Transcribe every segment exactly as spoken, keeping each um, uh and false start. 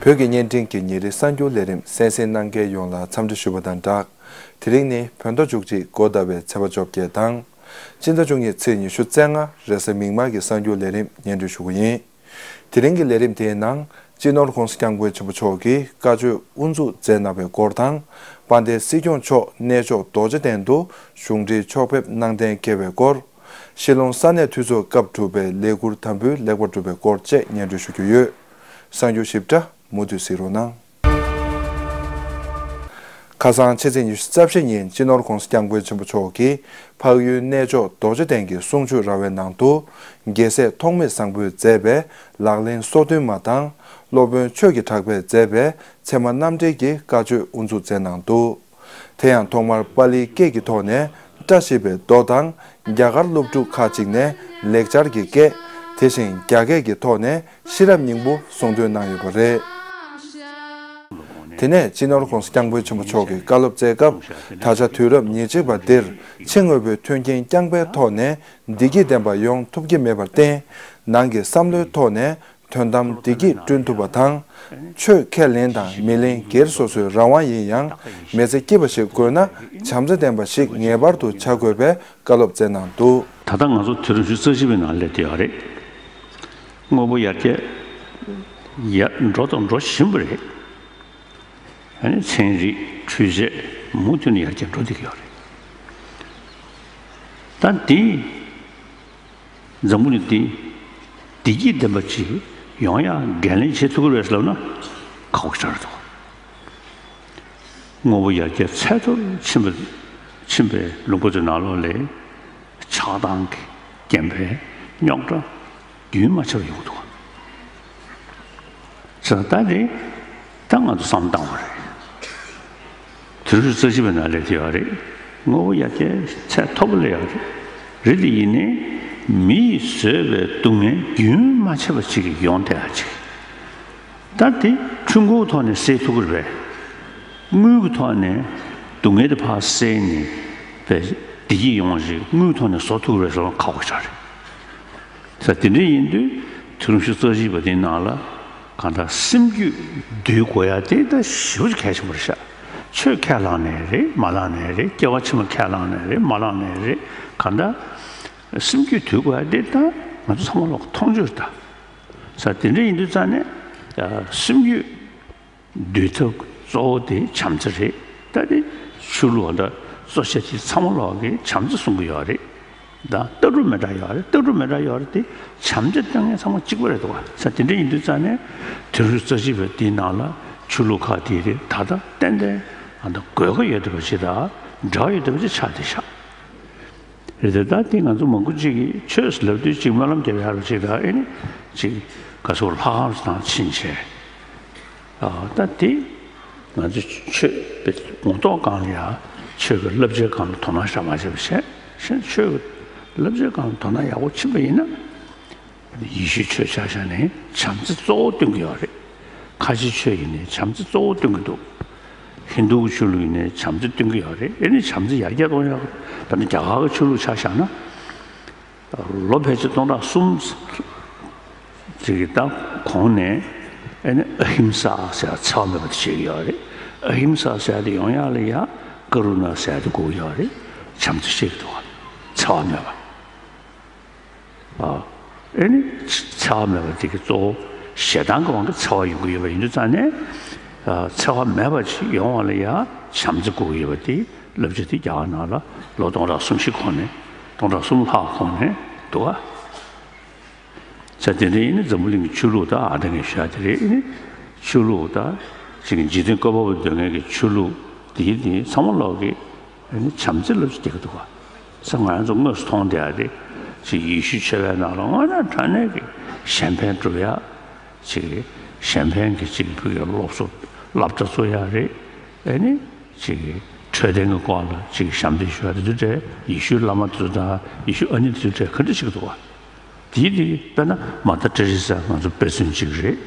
བོད་ཀྱི་བརྙན་འཕྲིན་གྱི་ཉིན་རེའི་གསར་འགྱུར་ལས་རིམ་གསན་གཟིགས་གནང་མཁན་ཡོངས་ལ་འཚམས་འདྲི་ཞུ་བ་དང་སྦྲགས། དེ་རིང་ནི་བོད་ཟླ་བཅུ་གཅིག་འགོ་ཟླ་བའི་ཚེས་པ་བཅོ་བརྒྱད་དང་། སྤྱི་ཟླ་བཅུ་གཉིས་ཚེས་ཉི་ཤུ་རྩ་ལྔ་རེས་གཟའ་མིག་དམར་གྱི་གསར་འགྱུར་ལས་རིམ་སྙན་སྒྲོན་ཞུ་གི་ཡིན། དེ་རིང་གི་ལས་རིམ་དེའི་ནང་། སྤྱི་ནོར་༧གོང་ས་༧སྐྱབས་མགོན་ཆེན་པོ་མཆོག་གིས་བཀའ་ཆོས་དབུ་འཛུགས་མཛད་གནང་བའི་སྐོར་དང་། དཔལ་ལྡན་སྲིད་སྐྱོང་མཆོག་གནས་མཆོག་རྡོ་རྗེ་གདན་དུ་གཞུང་འབྲེལ་ཕྱོགས་ཕེབས་གནང་གཏན་འཁེལ་བའི་སྐོར། ཤི་ལོང་ས་གནས་འཐུས་ཚོགས་སྐབས་དྲུག་པའི་ལས་ཁུར་དམ་འབུལ་ལེགས་པར་གྲུབ་པའི་སྐོར་བཅས་སྙན་སྒྲོན་ཞུ་རྒྱུ་ཡོད། གསར་འགྱུར་ཞིབ་ཕྲ་མུ་མཐུད་གཟིགས་རོགས་གནང་། ཁ་སང་ཕྱི་ཚེས་ཉི་ཤུ་རྩ་བཞི་ཉིན་སྤྱི་ནོར་༧གོང་ས་༧སྐྱབས་མགོན་ཆེན་པོ་མཆོག་གིས་འཕགས་ཡུལ་གནས་མཆོག་རྡོ་རྗེ་གདན་གྱི་གསུང་ཆོས་ར་བའི་ནང་དུ། རྒྱལ་སྲས་ཐོགས་མེད་བཟང་པོས་མཛད་པའི་ལག་ལེན་སོ་བདུན་མ་དང་། སློབ་དཔོན་ཆོས་ཀྱི་གྲགས་པས་མཛད་པའི་ཚད་མ་རྣམ་འགྲེལ་གྱི་བཀའ་ཆོས་དབུ་འཛུགས་མཛད་གནང་འདུག། དེ་ཡང་ཐོག་མར་པཱ་ལིའི་སྐད་ཀྱི་ཐོག་ནས་བཀྲ་ཤིས་པའི་མདོ་དང་། རྒྱ་གར་སློབ་ཕྲུག་ཁག་ཅིག་ནས་ལེགས་སྦྱར་གྱི་སྐད། དེ་བཞིན་རྒྱ་སྐད་ཀྱི་ཐོག་ནས་ཤེས་རབ་སྙིང་པོ་གསུང་འདོན་གནང་ཡོད་པ་རེད། དེ་ནས་སྤྱི་ནོར་༧གོང་ས་༧སྐྱབས་མགོན་ཆེན་པོ་མཆོག་གིས་བཀའ་སློབ་སྩལ་སྐབས། ད་ཆ་དུས་རབས་ཉེར་གཅིག་པ་འདིར་ཕྱི་དངོས་པོའི་མཐུན་རྐྱེན་རྐྱང་པའི་ཐོག་ནས་བདེ་སྐྱིད་ལྡན་པ་ཡོང་ཐུབ་ཀྱི་མེད་པར་བརྟེན། ནང་གི་བསམ་བློའི་ཐོག་ནས་དོན་དམ་བདེ་སྐྱིད་བསྐྲུན་ཐུབ་པ་དང་། ཆོས་ཁས་ལེན་དང་མི་ལེན་སྒེར་སོ་སོའི་རང་དབང་ཡིན་ཡང་། མི་ཚེ་སྐྱིད་པ་ཞིག་དགོས་ན་བྱམས་བརྩེ་ལྡན་པ་ཞིག་ངེས་པར་དུ་བྱ་དགོས་པའི་བཀའ་སློབ་སྩལ་གནང་འདུག། ད་ལྟ་ང་ཚོ་དུས་རབས་ཉི་ཤུ་རྩ་བཞི་པའི་ནང་སླེབས་བསྡད་ཡོད་རེད། དངོས་པོ་ཡར་རྒྱས་ཡར་འགྲོ་དང་འགྲོ་བཞིན་པ་རེད། ཨ་ནི་ཚན་རིག་འཕྲུལ་ཆས་མུ་མཐུད་ནས་ཡར་རྒྱས་འགྲོ་བསྡད་ཀྱི་ཡོད་རེད། ད་འདི་འཛམ་བུ་གླིང་འདི་བདེ་སྐྱིད་ལྡན་པ་ཅིག་ཡོང་ཡ་འགན་ལེན་བྱེད་ཐུབ་ཀྱི་རེད་ཟེར་ལབ་ན་ཁག་པོ་ཞིག་རེད་འདུག། དངོས་པོ་ཡར་རྒྱས་ཚད་མཐོར་ཕྱིན་པ་ཕྱིན་པའི་ལུང་པ་ཚོའི་ནང་ལོགས་ལ་ཆགས་སྡང་གི་རྐྱེན་པས་རྙོག་དྲ་རྒྱུན་མ་ཆད་པར་ཡོང་གི་འདུག། ཟེར་ད་རེད། ད་ང་ཚོ་བསམ་བཏང་བ་རེད། དུས་རབས་རྩ་བཞི་པའི་ནང་སླེབས་ཡོད་རེད། དངོས་པོ་ཡར་རྒྱས་ཚད་མཐོ་པོ་སླེབས་ཡོད་རེད། རེད་དེ་ཡིན་ནའི་མི་ཡིས་བཟོས་པའི་སྡུག་བསྔལ་རྒྱུན་མ་ཆད་པ་ཅིག་ཡོང་བསྡད་ཡ་ཅིག། ད་དེ་ཕྲུ་གུའི་ཐོག་ནས་སེལ་ཐུབ་ཀྱི་རེད་པས། དངུལ་གྱི་ཐོག་ནས་སྡུག་བསྔལ་དེ་ཕར་སེལ་ནས་བདེ་སྐྱིད་ཡོང་བ་ཞིག་དངུལ་གྱི་ཐོག་ནས་བཟོ་ཐུབ་ཀྱི་རེད་ཟེར་བ་ཁག་པོ་ཞིག་རེད། ས་དེ་འདྲ་ཡིན་དུས་དུས་རབས་ཉི་ཤུ་རྩ་བཞི་པ་དེའི་ནང་ལ་གང་ལྟར་སེམས་རྒྱུད་འདུལ་དགོས་ཡ་དེ་ད་ཞེ་པོ་ཅིག་གལ་ཆེན་པོ་རེད་ཤག། ཆོས་ཁས་བླངས་ནའི་རེད། མ་བླངས་ནའི་རེད། སྐྱེ་བ་ཕྱི་མ་ཁས་བླངས་ནའི་རེད། མ་བླངས་ནའི་རེད། གང་ལྟར་སེམས་རྒྱུད་འདུལ་དགོས་ཡ་དེ་ད་ང་ཚོ་ཚང་མ་ལོག་མཐོང་ཆོས་རེད་ད། ས་དེ་འདྲ་ཡིན་དུས་ཙང་ནས་སེམས་རྒྱུད་འདུལ་ཐབས་གཙོ་བོ་དེ་བྱམས་བརྩེ་རེད། ད་དེ་ཆོས་ལུགས་ད་གཙོ་ཆེ་ཆེ་ཚང་མ་ལོག་གིས་བྱམས་བརྩེ་གསུང་གི་ཡོད་རེད། ད་ལྟ་གྲུབ་མི་འདྲ་ཡོད་རེད། ལྟ་གྲུབ་མི་འདྲ་ཡོད་རེད་དེ་བྱམས་བརྩེ་ལྟ་མཁན་ཚང་མ་གཅིག་པ་རེད་འདུག་བ། ས་དེ་འདྲ་ཡིན་དུས་ཙང་ནས་དུས་རབས་རྩ་བཞི་པའི་དེའི་ནང་ལ་ཆོས་ལུགས་ཁག་དེ་རེད་ད་ལྟ་ཏན་ཏན་ཨ་ད་དགོས་མཁོ་ཡོད་བསྡད་པ་ཅིག་དང་འབྲེལ་བ་ཡོད་བསྡད་པ་ཅིག་ཆགས་བསྡད་ཤག། རེད་དེ་ད་དེ་ང་ཚོ་མང་པོ་ཅིག་གིས་ཆོས་ཟེར་ལབ་དུས་ཅིག་སྨོན་ལམ་རྒྱབ་ཡག་རེད་ཅིག་དང་ཨེ་ནི་ཅིག་ག་ཚོད་ལྷ་ཁང་ནང་ཕྱིན་བྱས། ཨ་ད་དེ་ང་ཚོ་ཆོས་པའི་ངོ་ཐོག་སྒང་ལ་ཡང་ཆོས་ཀྱི་བསླབ་བྱའི་སྒང་ལ་དོ་སྣང་བཞག་མ་བྱས་པ་བྱས་ཤིང་ཆོས་ཀྱི་བསླབ་བྱའི་སྒང་ལ་དོ་སྣང་ཡག་པོ་ཕྱིན་པ་ཡིན་ན། ཡེ་ཤུའི་ཆོས་ཆ་བཞག་ནས་བྱམས་བརྩེ་གཙོ་བོ་སྟོན་གྱི་ཡོད་རེད། ཁ་ཆེའི་ཆོས་ཡིན་ནའི་བྱམས་བརྩེ་གཙོ་བོ་སྟོན་གྱི་འདུག། ཧིན་རྡུའི་ཆོས་ལུགས་ཡིན་ནའི་བྱམས་བརྩེ་སྟོན་གྱི་ཡོད་རེད། ཨེ་ནི་བྱམས་བརྩེ་ཡར་རྒྱས་གཏོང་ཡག་ད་ནི་རྒྱ་གར་གྱི་ཆོས་ལུགས་ཆ་བཞག་ན། ལོ་ཕལ་ཆེར་སྟོང་ཕྲག་གསུམ་ཅིག་གི་ད་གོང་ནས་ཨེ་ནི་ཨ་ཧིམ་ས་ཟེར་ཡ་འཚེ་བ་མེད་པ་དེ་བྱེད་ཀྱི་ཡོད་རེད། ཨ་ཧིམ་ས་ཟེར་ཡ་དེ་ཡོང་ཡག་ལ་ཡ་ཀ་རུ་ན་ཟེར་ཡ་དེ་དགོས་ཀྱི་ཡོད་རེད། བྱམས་བརྩེ་བྱེད་ཀྱི་འདུག་བ། འཚེ་བ་མེད་པ། ཨ་ཨེ་ནི་འཚེ་བ་མེད་པ་དེ་གི་གཙོ་བོ་ཞེ་སྡང་གི་དབང་གིས་འཚེ་བ་ཡོང་གི་ཡོད་པ་ཡིན་དུས་ཙང་ནས། ཨ་འཚེ་བ་མེད་པ་ཅིག་ཡོང་བ་ལ་ཡ་བྱམས་བརྩེ་དགོས་ཀྱི་ཡོད་པ་དེ་བསླབ་བྱ་དེ་རྒྱ་གར་ནང་ལ་ལོ་སྟོང་ཕྲག་གསུམ་བཞི་གོང་ནས་སྟོང་ཕྲག་གསུམ་ལྷག་གོང་ནས་འདུག་ཨ། ས་དེ་འདྲ་ཡིན་ན་འཛམ་བུ་གླིང་གི་ཆོས་ལུགས་དང་ཨ་ད་ངས་ཞུ་ཡ་དེ་རེད། ཨེ་ནི་ཆོས་ལུགས་དང་ཅིག་འཇིག་རྟེན་བཀོད་པ་པོ་སྡོད་མཁན་གྱི་ཆོས་ལུགས་དེ་དེ་ཚང་མ་ལོག་གི་ཨ་ནི་བྱམས་བརྩེ་བསླབ་བྱ་རྒྱག་གི་འདུག་ག། ས་ང་རང་ཚོ་དངོས་སུ་མཐོང་བསྡད་ཡ་དེ་ཅིག་ཡེ་ཤུ་ཆོས་པའི་ནང་ལ་དངོས་གནས་དྲང་གནས་ཀྱི་གཞན་ཕན་སྒྲུབ་ཡ་ཅིག་གཞན་ཕན་གྱི་ཅིག་ཕ་གིའི་སློབ་གསོ་སློབ་གྲྭ་བཙུགས་ཡ་རེད། ཨ་ནི་ཅིག་འཕྲོད་བསྟེན་གྱི་སྐོར་ལ་ཅིག་ཞབས་འདེགས་ཞུ་ཡ་དེ་ཚོ་འདྲ་ཡེ་ཤུའི་བླ་མ་དེ་ཚོ་དང་ཡེ་ཤུ་ཨ་ནེ་དེ་ཚོ་འདྲ་ག་འདྲ་ཞིག་འདུག་ག། དེའི་དེ་དཔེར་ན་མ་ད་ཏྲེ་རི་ས་ང་ཚོ་དཔེ་མཚོན་གཅིག་རེད།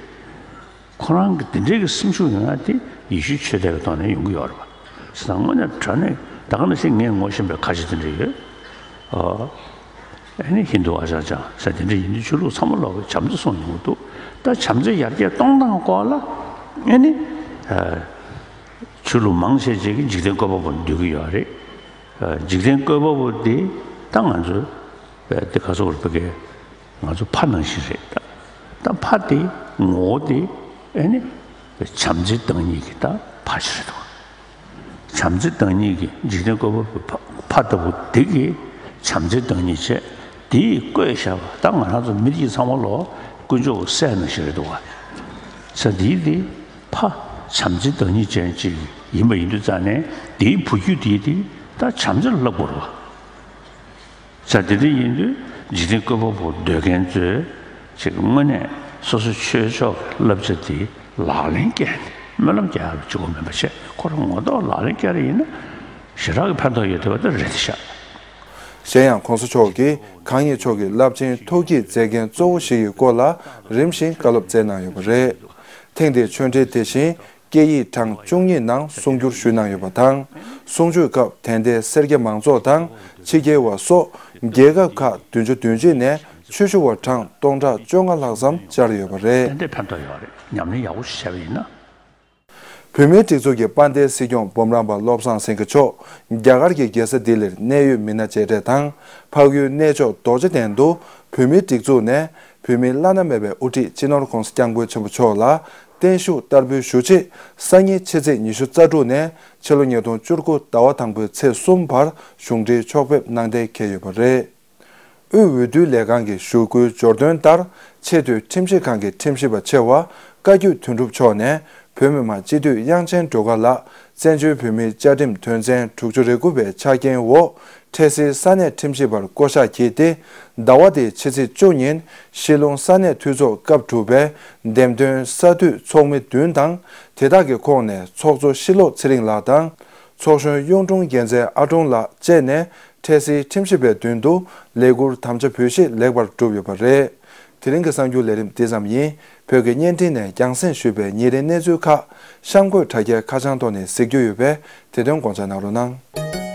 ཁོ་རང་གི་དེ་འདྲའི་གི་སེམས་ཤུགས་ཡོད་ན་དེ་ཡེ་ཤུའི་ཆོས་དད་ཀྱི་ཐོག་ནས་ཡོང་གི་ཡོད་རེད་པ། ཟེར་ན་དངོས་གནས་དྲང་གནས་ད་ག་ནང་བཞིན་ངས་ངོ་ཤེས་པའི་ཁ་ཆེ་དེ་འདྲ་ཡོད། ཨ་ཨ་ནི་ཧིན་རྡུ་ཨ་ཅཱརྱ་ཟེར་དེ་འདྲ་ཡིན་དུས་ཆོས་ལུགས་ཚང་མ་ལོག་གི་བྱམས་བརྩེ་གསུང་མྱོང་གི་འདུག། ད་བྱམས་བརྩེ་ཡར་རྒྱས་གཏོང་སྟངས་སྐོར་ལ་ ཨེ་ནི། ཆོས་ལུགས་མང་ཆེ་ཅིག་གིས་འཇིག་རྟེན་བཀོད་པ་པོ་འདོད་ཀྱི་ཡོད་རེད། འཇིག་རྟེན་བཀོད་པ་པོ་དེ་ད་ང་ཚོ་དེ་ག་ཚོད་བར་བོད་སྐད་ང་ཚོ་ཕ་ནང་བཞིན་རེད་ད། ད་ཕ་དེ་ངོ་བོ་དེ་ཨེ་ནི་བྱམས་བརྩེ་བདག་ཉིད་ཀྱི་ད་ཕ་ཞིག་རེད་འདུག་བྱམས་བརྩེ་བདག་ཉིད་ཀྱི་འཇིག་རྟེན་བཀོད་པ་པོའི་ཕ་ཕ་ལྟ་བུ་དེ་གིས་བྱམས་བརྩེ་བདག་ཉིད་བྱས། དེས་བཀོད་བཞག་པ་ད་ང་རང་ཚོ་མི་རིགས་ཚང་མ་ལོ་དཀོན་མཆོག་གི་སྲས་ནང་བཞིན་རེད་འདུག་བ། ས་དེའི་དེ་ཕ་བྱམས་བརྩེ་བདག་ཉིད་ཅན་ཅིག་ཡིན་པ་ཡིན་དུས་ཙང་ནས་དེའི་བུ་རྒྱུད་དེའི་དེ་ད་བྱམས་བརྩེ་ལ་བསླབ་དགོས་རེད་བ། ས་དེ་འདྲ་ཡིན་དུས་འཇིག་རྟེན་བཀོད་པ་པོ་འདོད་མཁན་ཚོས་ཅིག་དངོས་གནས་སོ་སོ་ཆོས་ཕྱོགས་ཀྱི་བསླབ་བྱ་དེ་ལག་ལེན་བཀལ་ནས་སྨོན་ལམ་རྒྱག་ཡག་ལ་གཅིག་པོ་མིན་པ་བྱས་ཁོ་རང་ངོ་ཐོག་ལག་ལེན་བཀལ་རེ་ཡིན་ན་ཞེ་དྲག་གི་ཕན་ཐོགས་ཡོད་བསྡད་པ་དེ་རེད་ཤག་གཞན་ཡང་གོང་ས་མཆོག་གིས་གང་ཉིད་མཆོག་གི་རླབས་ཆེན་ཐུགས་བསྐྱེད་མཛད་འགན་གཙོ་བོ་ཞིག་གི་སྐོར་ལ་རིམ་བཞིན་བཀའ་སློབ་སྩལ་གནང་ཡོད་པ་རེད། ཐེངས་འདིའི་ཆོས་འབྲེལ་དེ་བཞིན་སྐད་ཡིག་གྲངས་བཅུ་གཉིས་ནང་གསུང་བསྒྱུར་ཞུས་གནང་ཡོད་པ་དང་། གསུང་ཆོས་སྐབས་དད་ལྡན་སེར་སྐྱ་མང་ཚོགས་དང་ཕྱི་རྒྱལ་བ་སོགས་རྒྱལ་ཁབ་ཁག་བདུན་ཅུ་དོན་གཅིག་ནས་ཆོས་ཞུ་བ་གྲངས་སྟོང་ཕྲག་བཅོ་ལྔ་ལྷག་ཙམ་བཅར་ཡོད་པ་རེད། ཏན་ཏན་ཕན་ཐོགས་ཡོད་རེད། ཉམས་ལེན་ཡག་པོ་ཞིག་བྱས་པ་ཡིན་ན། བོད་མིའི་སྒྲིག་འཛུགས་ཀྱི་དཔལ་ལྡན་སྲིད་སྐྱོང་འབུམ་རམས་པ་བློ་བཟང་སེང་གེ་མཆོག་རྒྱ་གར་གྱི་རྒྱལ་ས་ལྡི་ལིར་གནད་ཡོད་མི་སྣ་མཇལ་འཕྲད་དང་། འཕགས་ཡུལ་གནས་མཆོག་རྡོ་རྗེ་གདན་དུ་བོད་མིའི་སྒྲིག་འཛུགས་ནས་བོད་མིའི་བླ་ན་མེད་པའི་དབུ་ཁྲིད་སྤྱི་ནོར་༧གོང་ས་༧སྐྱབས་མགོན་ཆེན་པོ་མཆོག་ལ་བརྟན་བཞུགས་བསྟར་འབུལ་ཞུ་ཆེད་སང་ཉིན་ཕྱི་ཚེས་ཉི་ཤུ་རྩ་དྲུག་ནས་ཕྱི་ལོ་ཉིས་སྟོང་བཅུ་དགུ་ཟླ་བ་དང་པོའི་ཚེས་གསུམ་བར་གཞུང་འབྲེལ་ཕྱོགས་ཕེབས་གནང་གཏན་འཁེལ་ཡོད་པ་རེད། དབུས་འོས་བསྡུ་ལས་ཁང་གི་ཞུ་སྐུལ་འབྱོར་དོན་ལྟར། ཆེས་མཐོའི་ཁྲིམས་ཞིབ་ཁང་གི་ཁྲིམས་ཞིབ་པ་ཆེ་བ་བཀའ་བརྒྱུད་དོན་གྲུབ་མཆོག་ནས་བོད་མི་མང་སྤྱི་འཐུས་དབྱངས་ཅན་སྒྲོལ་དཀར་ལགས་བཙན་བྱོལ་བོད་མིའི་བཅའ་ཁྲིམས་དོན་ཚན་དྲུག་ཅུ་རེ་དགུ་པའི་ཆ་རྐྱེན་འོག་འཕྲལ་སེལ་ས་གནས་ཁྲིམས་ཞིབ་པར་བསྐོ་གཞག་བགྱིས་ཏེ། ཟླ་བ་འདིའི་ཕྱི་ཚེས་བཅུ་ཉིན་ཤི་ལུང་ས་གནས་འཐུས་ཚོགས་སྐབས་དྲུག་པའི་འདེམས་ཐོན་ས་འཐུས་ཚོགས་མི་བདུན་དང་། དེ་དག་གི་ཁོངས་ནས་ཚོགས་གཙོ་ཤི་ལོག་ཚེ་རིང་ལགས་དང་། ཚོགས་གཞོན་གཡུང་དྲུང་རྒྱལ་མཚན་ཨ་ཀྲུང་ལགས་བཅས་ནས། འཕྲལ་སེལ་ཁྲིམས་ཞིབ་པའི་མདུན་དུ་ལས་ཁུར་དམ་བཅའ་འབུལ་བཞེས་ལེགས་པར་གྲུབ་ཡོད་པ་རེད། དེ་རིང་གི་གསར་འགྱུར་ལས་རིམ་འདི་ཙམ་ཡིན། བོད་ཀྱི་བརྙན་འཕྲིན་ནས་རྒྱང་སྲིང་ཞུས་པའི་ཉིན་རེའི་གནས་ཚུལ་ཁག་གཤམ་འཁོད་དྲ་རྒྱའི་ཁ་བྱང་ཐོག་ནས་གཟིགས་རྒྱུ་ཡོད་པས་དེ་དོན་དགོངས་འཇགས་གནང་རོགས་གནང་།